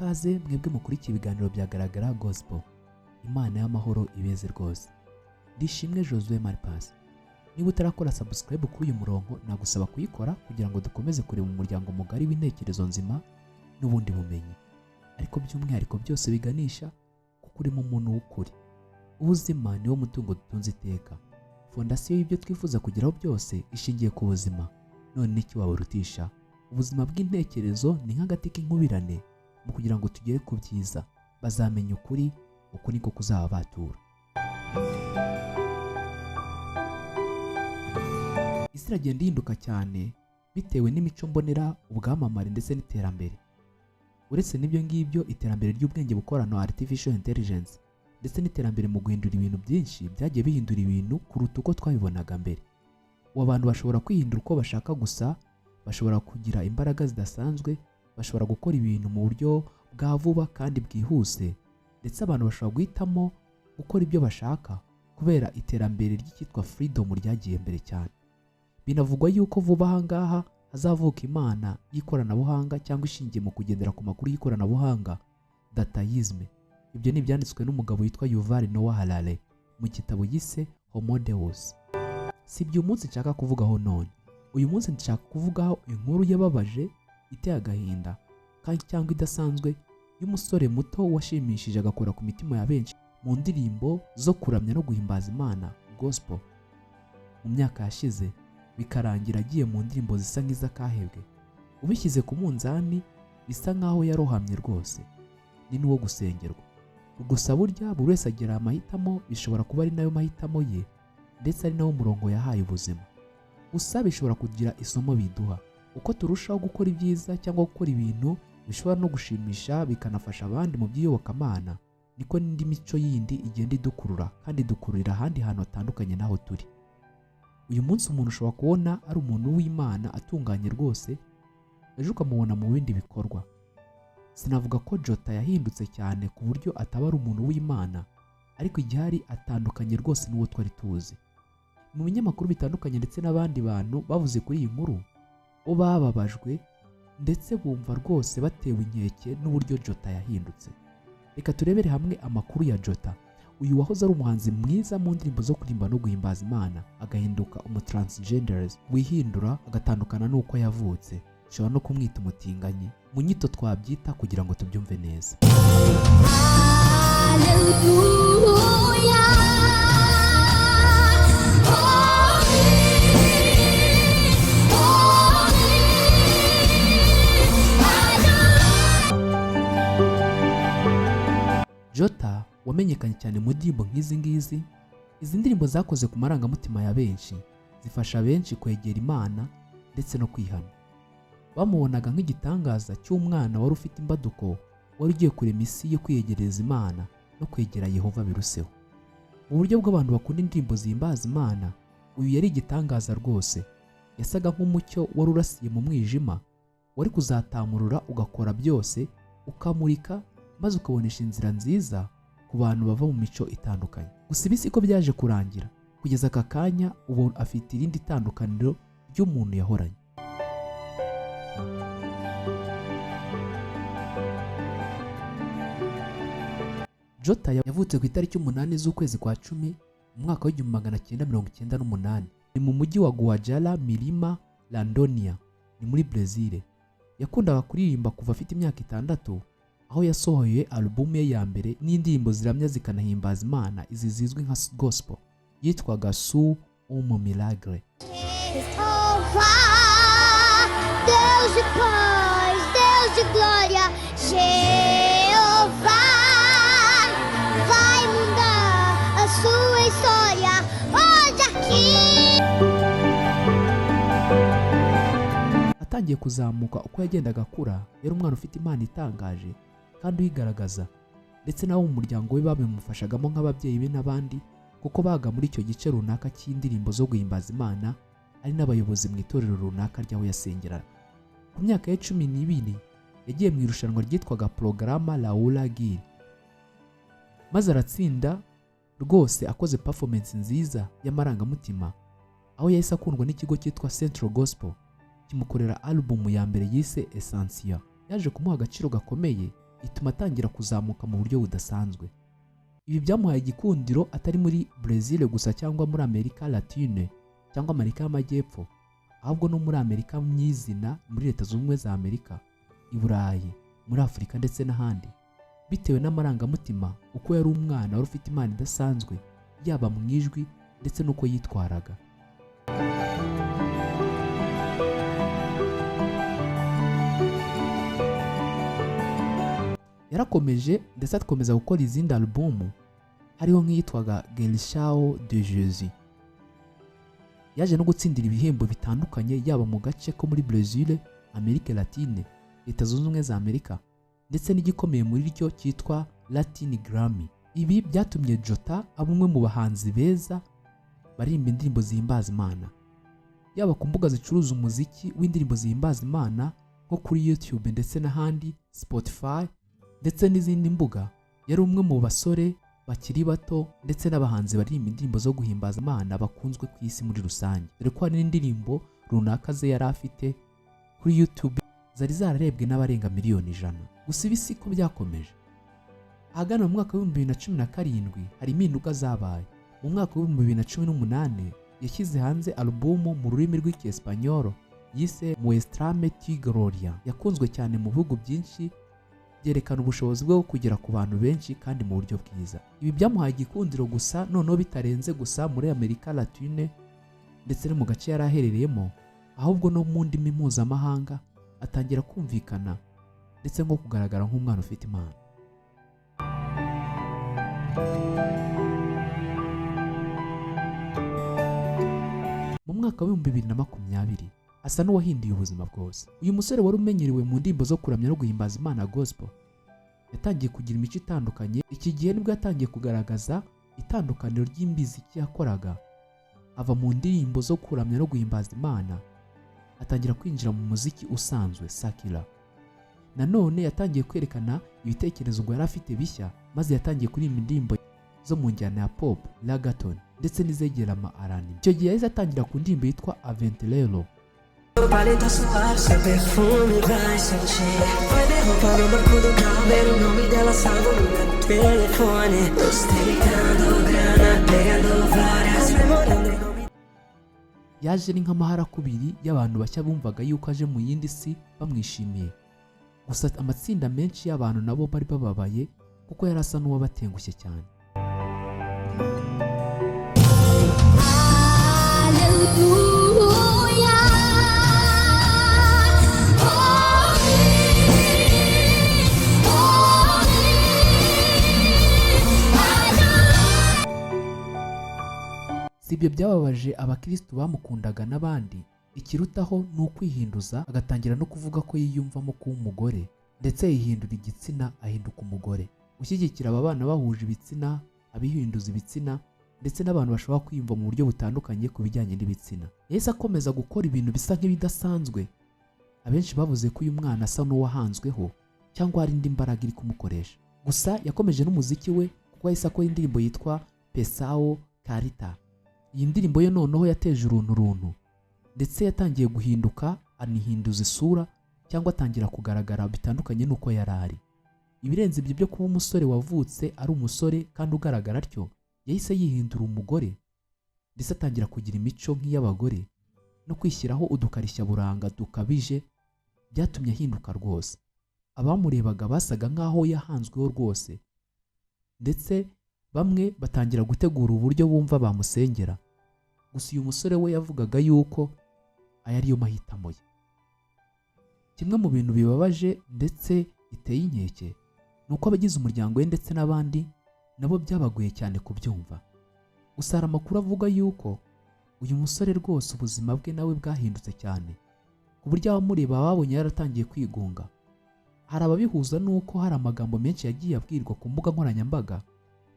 Ikaze mwebwe mukurikiye ibiganiro bya Garagara Gospel. Imana y'amahoro ibeze rwose. Ndishimwe Josue Maripasi. Niba utarakora subscribe kuri uyu murongo, nagusaba kuyikora kugira ngo dukomeze kureba umuryango mugari w'intekerezo nzima n'ubundi bumenyi, ariko by'umwihariko byose biganisha kuko urimo umuntu w'ukuri. Ubuzima niwo mutungo dutunze iteka. Fondasiyo y'ibyo twifuza kugeraho byose ishingiye ku buzima. None n'iki waburutisha? Ubuzima bw'intekerezo ni nk'agati k'inkubirane mu kugira ngo tugere ku byiza. Bazamenya ukuri, uku niko kuzaba batura. Isi iragenda ihinduka cyane bitewe n'imico mbonera, ubwamamare ndetse n'iterambere. Uretse n'ibyo ngibyo, iterambere ry'ubwenge bukorano, artificial intelligence, ndetse n'iterambere mu guhindura ibintu byinshi byagiye bihindura ibintu kuruta uko twabibonaga mbere. Ubu abantu bashobora kwihindura uko bashaka gusa, bashobora kugira imbaraga zidasanzwe, bashobora gukora ibintu mu buryo bwa vuba kandi bwihuse, ndetse abantu bashobora guhitamo gukora ibyo bashaka kubera iterambere ry'icyitwa freedom ryagiye mbere cyane. Binavugwa yuko vuba aha ngaha hazavuka imana y'ikoranabuhanga cyangwa ishingiye mu kugendera ku makuru y'ikoranabuhanga, dataism. Ibyo ni ibyanditswe n'umugabo witwa Yuval Noah Harari mu gitabo yise Homo Deus. Si ibyo uyu munsi nshaka kuvugaho none. Uyu munsi nshaka kuvugaho inkuru yababaje, iteye agahinda kandi cyangwa idasanzwe, y'umusore muto washimishije agakora ku mitima ya benshi mu ndirimbo zo kuramya no guhimbaza Imana, gospel, mu myaka yashize, bikarangira agiye mu ndirimbo zisa nk'iz'akahebwe. Ubishyize ku munzani, bisa nk'aho yarohamye rwose, ni n'uwo gusengerwa. Gusa burya buri wese agira amahitamo, bishobora kuba ari nayo mahitamo ye ndetse ari nawo murongo yahaye ubuzima. Gusa bishobora kugira isomo biduha. Uko turushaho gukora ibyiza cyangwa gukora ibintu bishobora no gushimisha bikanafasha abandi mu by'iyobokamana, niko n'indi mico yindi igenda idukurura kandi idukururira ahandi hantu hatandukanye n'aho turi uyu munsi. Umuntu ushobora kubona ari umuntu w'Imana atunganye rwose, ejo ukamubona mu bindi bikorwa. Sinavuga ko Jota yahindutse cyane ku buryo ataba ari umuntu w'Imana, ariko igihari atandukanye rwose n'uwo twari tuzi. Mu binyamakuru bitandukanye ndetse n'abandi bantu bavuze kuri iyi nkuru, bo bababajwe ndetse bumva rwose batewe inkeke n'uburyo Jota yahindutse. Reka turebere hamwe amakuru ya Jota, uyu wahoze ari umuhanzi mwiza mu ndirimbo zo kuririmba no guhimbaza Imana, agahinduka umutransgenders wihindura agatandukana n'uko yavutse. Ushobora no kumwita umutinganyi mu nyito twabyita kugira ngo tubyumve neza. Aleluia. Holy, holy. Jota wamenyekanye cyane mu ndirimbo nk'izi ngizi. Izi ndirimbo zakoze ku marangamutima ya benshi, zifasha benshi kwegera Imana ndetse no kwihana. Bamubonaga nk'igitangaza cy'umwana wari ufite imbaduko, wari ugiye kurema isi yo kwiyegereza Imana no kwegera Yehova biruseho. Mu buryo bw'abantu bakunda indirimbo zihimbaza Imana, uyu yari igitangaza rwose. Yasaga nk'umucyo wari urasiye mu mwijima, wari kuzatamurura ugakora byose, ukamurika maze ukabonesha inzira nziza ku bantu bava mu mico itandukanye. Gusa ibi siko byaje kurangira. Kugeza aka kanya ubu afite irindi tandukaniro ry'umuntu yahoranye. Jota yavutse ku itariki 8 z'ukwezi kwa 10 mu mwaka wa 1998, ni mu mujyi wa Guajara Mirima, Rondônia, ni muri Brezil. Yakundaga kuririmba kuva afite imyaka 6, aho yasohoye alubumu ye ya mbere n'indirimbo ziramya zikanahimbaza Imana, izi zizwi nka gospel, yitwaga Sou um Milagre. Jeová, Deus de paz, Deus de glória, Jeová vai mudar a sua história hoje aqui. Atangiye kuzamuka, uko yagendaga akura, yari umwana ufite impano itangaje kandi uyigaragaza, ndetse n'abo mu muryango we babimufashagamo nk'ababyeyi be n'abandi, kuko baga muri icyo gice runaka cy'indirimbo zo guhimbaza Imana, ari n'abayobozi mu itorero runaka ry'aho yasengeraga. Ku myaka ye 12 yagiye mu irushanwa ryitwaga Programa Laura Gil, maze aratsinda rwose akoze performance nziza y'amarangamutima, aho yahise akundwa n'ikigo cyitwa Central Gospel, kimukorera alubumu ya mbere yise Essentia. Yaje kumuha agaciro gakomeye. ituma atangira kuzamuka mu buryo budasanzwe. Ibi byamuhaye igikundiro atari muri Brazil gusa cyangwa muri Amerika Latine cyangwa Amerika y'Amajyepfo, ahubwo no muri Amerika myizina, muri Leta Zunze Ubumwe za Amerika, i Burayi, muri Afurika ndetse n'ahandi, bitewe n'amarangamutima, uko yari umwana wari ufite impano idasanzwe, yaba mu ijwi ndetse n'uko yitwaraga. Yarakomeje ndetse akomeza gukora izindi alubumu, hariho nk'iyitwaga Guerrão de Jesus. Yaje no gutsindira ibihembo bitandukanye, yaba mu gace ko muri Brazil, Amerika Latine, Leta Zunze Ubumwe za Amerika, ndetse n'igikomeye muri ryo cyitwa Latin Grammy. Ibi byatumye Jota aba umwe mu bahanzi beza baririmba indirimbo zihimbaza Imana, yaba ku mbuga zicuruza umuziki w'indirimbo zihimbaza Imana nko kuri YouTube ndetse n'ahandi, Spotify ndetse n'izindi mbuga. Yari umwe mu basore bakiri bato ndetse n'abahanzi baririmba indirimbo zo guhimbaza Imana bakunzwe ku isi muri rusange, dore ko hari n'indirimbo runaka ze yari afite kuri YouTube zari zararebwe n'abarenga 100 miliyoni. Gusa ibi siko byakomeje. Ahagana mu mwaka wa 2017 hari impinduka zabaye. Mu mwaka wa 2018 yashyize hanze alubumu mu rurimi rw'Icyesipanyolo yise Muéstrame tu Gloria. Yakunzwe cyane mu bihugu byinshi, byerekana ubushobozi bwe bwo kugera ku bantu benshi kandi mu buryo bwiza. Ibi byamuhaye igikundiro gusa noneho bitarenze gusa muri Amerika Latine ndetse no mu gace yari aherereyemo, ahubwo no mu ndimi mpuzamahanga atangira kumvikana ndetse nko kugaragara nk'umwana ufite impano. Mu mwaka wa 2020 asa n'uwahinduye ubuzima bwose. Uyu musore wari umenyerewe mu ndirimbo zo kuramya no guhimbaza Imana, gospel, yatangiye kugira imico itandukanye. Iki gihe nibwo yatangiye kugaragaza itandukaniro ry'imiziki yakoraga, ava mu ndirimbo zo kuramya no guhimbaza Imana, atangira kwinjira mu muziki usanzwe, secular. Nanone yatangiye kwerekana ibitekerezo ngo yari afite bishya, maze yatangiye kuririmba indirimbo zo mu njyana ya pop, reggaeton ndetse n'izegera ama R&B. Icyo gihe yahise atangira ku ndirimbo yitwa Aventurero. Paleta suave, seu perfume vai sentir. Vai derrubar no banco do carro, ver o nome dela salvo no meu telefone. Ostentando grana, pegando várias, memorando o nome. Yaje ari nk'amaharakubiri y'abantu bashya bumvaga yuko aje mu yindi si, bamwishimiye. Gusa amatsinda menshi y'abantu nabo bari bababaye, kuko yari asa n'uwabatengushye cyane. Aleluia. Holy, holy, hallelujah. Si ibyo byababaje abakirisitu bamukundaga n'abandi, ikirutaho ni ukwihinduza, agatangira no kuvuga ko yiyumvamo kuba umugore, ndetse yihindura igitsina, ahinduka umugore. Gushyigikira aba bana bahuje ibitsina, abihinduza ibitsina ndetse n'abantu bashobora kwiyumva mu buryo butandukanye ku bijyanye n'ibitsina. Yahise akomeza gukora ibintu bisa nk'ibidasanzwe. Abenshi bavuze ko uyu mwana asa n'uwahanzweho cyangwa hari indi mbaraga iri kumukoresha. Gusa yakomeje n'umuziki we, kuko yahise akora indirimbo yitwa Pessoa Certa. Iyi ndirimbo ye noneho yateje uruntu runtu, ndetse yatangiye guhinduka, anihinduza isura cyangwa atangira kugaragara bitandukanye n'uko yari ari. Ibirenze ibyo byo kuba umusore wavutse ari umusore kandi ugaragara atyo, yahise yihindura umugore, ndetse atangira kugira imico nk'iy'abagore no kwishyiraho udukarishyaburanga dukabije. Byatumye ahinduka rwose. Abamurebaga basaga nk'aho yahanzweho rwose, ndetse bamwe batangira gutegura uburyo bumva bamusengera. Gusa uyu musore we yavugaga yuko aya ariyo mahitamo ye. Kimwe mu bintu bibabaje ndetse biteye inkeke ni uko abagize umuryango we ndetse n'abandi nabo byabagoye cyane kubyumva. Gusa hari amakuru avuga yuko uyu musore rwose ubuzima bwe nawe bwahindutse cyane, ku buryo abamureba babonye yaratangiye kwigunga. Hari ababihuza n'uko hari amagambo menshi yagiye abwirwa ku mbuga nkoranyambaga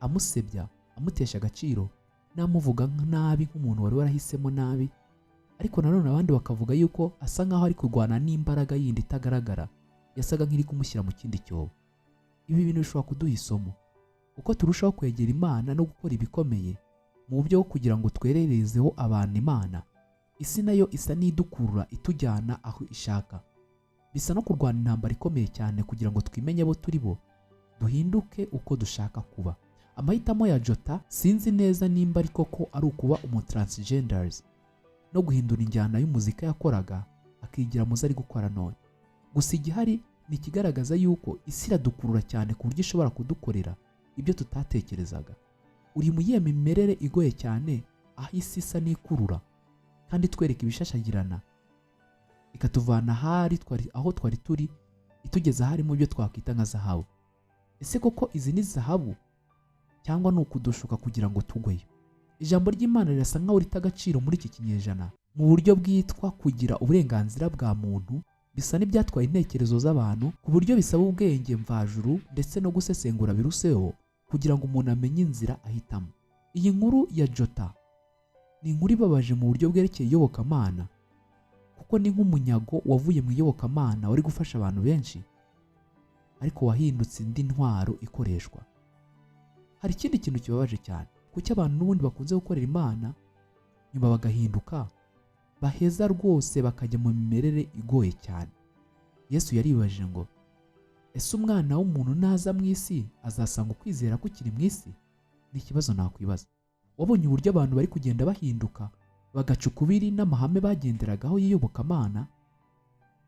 amusebya, amutesha agaciro n'amuvuga nabi nk'umuntu wari warahisemo nabi. Ariko nanone abandi bakavuga yuko asa nk'aho ari kurwana n'imbaraga yindi itagaragara yasaga nk'iri kumushyira mu kindi cyobo. Ibi bintu bishobora kuduha isomo uko turushaho kwegera Imana no gukora ibikomeye mu buryo bwo kugira ngo twererezeho abantu Imana. Isi nayo isa n'idukurura, itujyana aho ishaka. Bisa no kurwana intambara ikomeye cyane kugira ngo twimenye abo turi bo, duhinduke uko dushaka kuba. Amahitamo ya Jota, sinzi neza nimba ari koko ari ukuba umu transgenders no guhindura injyana y'umuzika yakoraga akigira muzo ari gukora none. Gusa igihari ni ikigaragaza yuko isi iradukurura cyane ku buryo ishobora kudukorera ibyo tutatekerezaga. Uri mu iyihe mimerere igoye cyane aho isi isa n'ikurura kandi itwereka ibishashagirana, ikatuvana ahari twari, aho twari turi, itugeza ahari mu byo twakwita nka zahabu? Ese koko izi ni zahabu cyangwa ni ukudushuka kugira ngo tugweyo? Ijambo ry'Imana rirasa nkaho rita agaciro muri iki kinyejana mu buryo bwitwa kugira uburenganzira bwa muntu. Bisa n'ibyatwaye intekerezo z'abantu ku buryo bisaba ubwenge mvajuru ndetse no gusesengura biruseho kugira ngo umuntu amenye inzira ahitamo. Iyi nkuru ya Jota ni inkuru ibabaje mu buryo bwerekeye iyobokamana, kuko ni nk'umunyago wavuye mu iyobokamana wari gufasha abantu benshi, ariko wahindutse indi ntwaro ikoreshwa. Hari ikindi kintu kibabaje cyane: kuki abantu n'ubundi bakunze gukorera Imana nyuma bagahinduka, baheza rwose bakajya mu mimerere igoye cyane? Yesu yaribajije ngo: "Ese umwana w'umuntu naza mu isi azasanga ukwizera kukiri mu isi?" Ni ikibazo nakwibaza. Wabonye uburyo abantu bari kugenda bahinduka, bagaca ukubiri n'amahame bagenderagaho y'iyobokamana?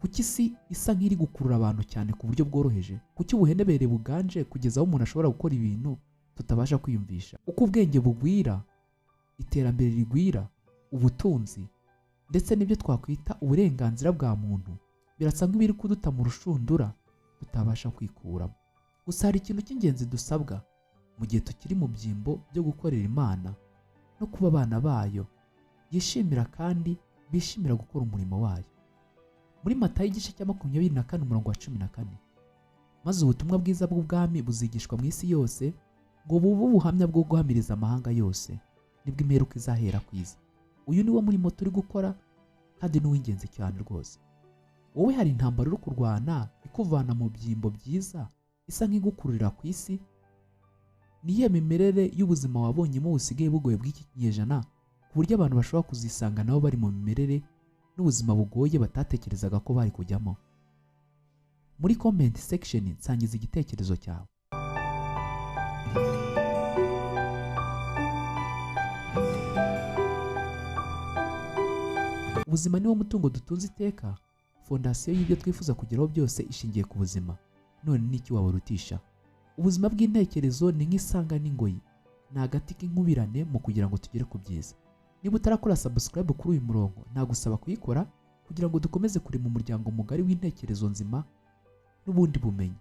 Kuki isi isa nk'iri gukurura abantu cyane ku buryo bworoheje? Kuki ubuhenebere buganje kugeza aho umuntu ashobora gukora ibintu tutabasha kwiyumvisha? Uko ubwenge bugwira, iterambere rigwira, ubutunzi ndetse n'ibyo twakwita uburenganzira bwa muntu birasa nk'ibiri kuduta mu rushundura tutabasha kwikuramo. Gusa hari ikintu cy'ingenzi dusabwa mu gihe tukiri mu byimbo byo gukorera Imana no kuba abana bayo yishimira kandi bishimira gukora umurimo wayo. Muri Matayo igice cya 24 umurongo wa 14: "Maze ubutumwa bwiza bw'ubwami buzigishwa mu isi yose ngo bube ubuhamya bwo guhamiriza amahanga yose, nibwo imperuka izahera ku iza." Uyu ni wo murimo turi gukora kandi ni uw'ingenzi cyane rwose. Wowe hari intambara uri kurwana ikuvana mu byimbo byiza, isa nk'igukururira ku isi? Ni iyihe mimerere y'ubuzima wabonyemo busigaye bugoye bw'iki kinyejana, ku buryo abantu bashobora kuzisanga nabo bari mu mimerere n'ubuzima bugoye batatekerezaga ko bari kujyamo? Muri comment section nsangiza igitekerezo cyawe. Ubuzima niwo mutungo dutunze iteka. Fondasiyo y'ibyo twifuza kugeraho byose ishingiye ku buzima. None n'iki waburutisha? Ubuzima bw'intekerezo ni nk'isanga n'ingoyi, ni agati k'inkubirane mu kugira ngo tugere ku byiza. Niba utarakora subscribe kuri uyu murongo, nagusaba kuyikora kugira ngo dukomeze kurema umuryango mugari w'intekerezo nzima n'ubundi bumenyi.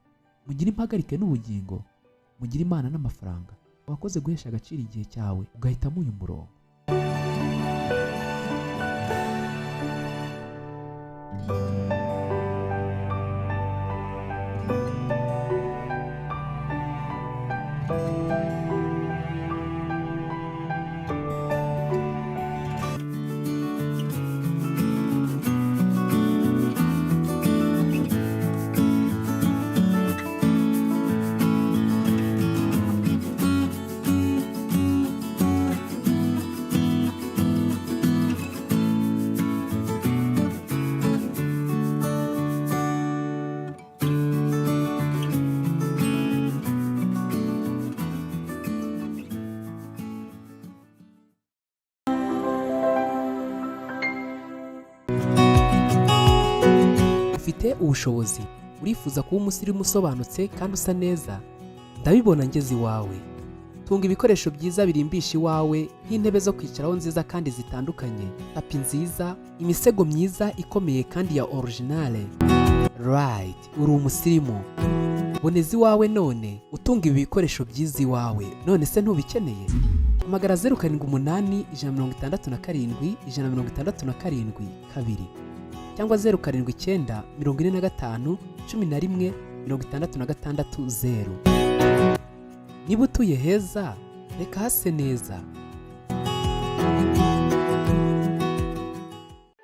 Mugire impagarike n'ubugingo, mugire Imana n'amafaranga. Wakoze guhesha agaciro igihe cyawe ugahitamo uyu murongo. Ufite ubushobozi, urifuza kuba umusirimu usobanutse kandi usa neza? Ndabibona ngeze iwawe. Tunga ibikoresho byiza birimbisha iwawe, nk'intebe zo kwicaraho nziza kandi zitandukanye, tapi nziza, imisego myiza ikomeye kandi ya originale. Right, uri umusirimu. Boneza iwawe none, utunga ibi bikoresho byiza iwawe. None se ntubikeneye? Hamagara 0781671672 cyangwa 0794511660. Niba utuye heza, reka hase neza.